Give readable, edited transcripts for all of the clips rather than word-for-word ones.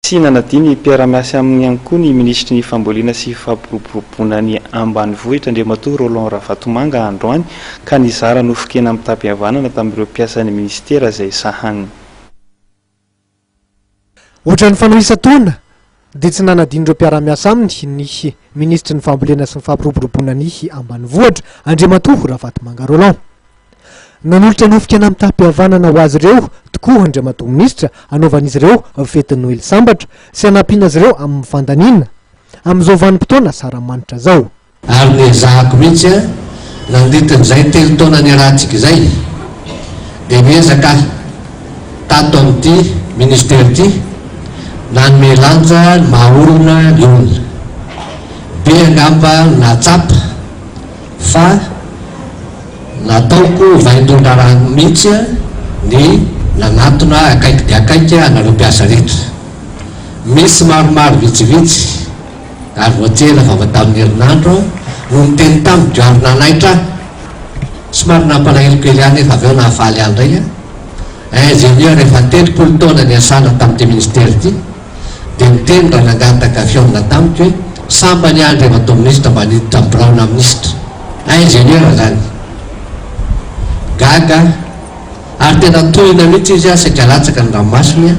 Tsy nanadino ny mpiara-miasa aminy ihany koa ny minisitry ny Fambolena sy Fampiroboroboana ny ambanivohitra, Andriamatoa Roland Ravatomanga androany ka nizara nofon-kena mitam-pihavanana tamin'ireo mpiasan'ny minisitera izay sahaniny. Ohatran'ny fanao isan-taona dia tsy nanadino ireo mpiara-miasa aminy ny minisitry ny Fambolena sy ny Fampiroboroboana ny ambanivohitra, Andriamatoa Ravatomanga Roland. Nanolotra nofon-kena mitam-pihavanana ho azy ireo tokoa Andriamatoa Minisitra hanaovan'izy ireo fetin'ny Noely sambatra sy hanampiana azy ireo amin'ny fandaniana amin'izao vanim-potoana asaramanitra izao. Ary niezahako mihitsy an, nandritran'izay telo taona niarahantsika izay dia niezaka aho tato amin'ity ministera ity nanome lanja ny maha olona ny olona. Be angamba no nahatsapa fa nataoko vaindohan-draharaha mihitsy ny nanatona akaiky dia akaiky anareo mpiasa rehetra. Misy maromaro vitsivitsy ary vao tsy ela fa vao tamin'ny herinandro no niteny tamiko ary nanaitra ahy. Somary nampalahelo kely ahy nefa avy eo nahafaly ahy indray. Ingénieur efa 30 taona niasana tamin'ity ministera ity. Dia niteny raha nangataka fihaonana tamiko hoe sambany aho Andriamatoa Minisitra mba niditra amin'ny biraona minisitra. Ingénieur zany. Gaga aho. Ary tena tohina mihitsy izy saika latsaka ny ranomasony.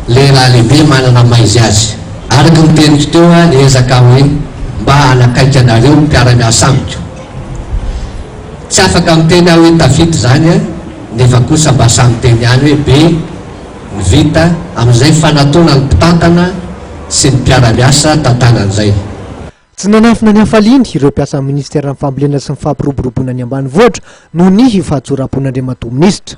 Lehilahy lehibe manana maha izy azy. Araka ny teniko teo niezaka aho hoe mba hanakaiky anareo mpiara-miasa amiko. Tsy afaka miteny aho hoe tafita izany nefa kosa mba sahy miteny ihany hoe be ny vita amin'izay fanatona ny mpitantana sy ny mpiara-miasa tantanan'izay. Tsy nanafina ny hafaliany ireo mpiasan'ny Minisiteran'ny Fambolena sy ny Fampiroboroboana ny Ambanivohitra noho ny fahatsoram-pon'Andriamatoa Minisitra.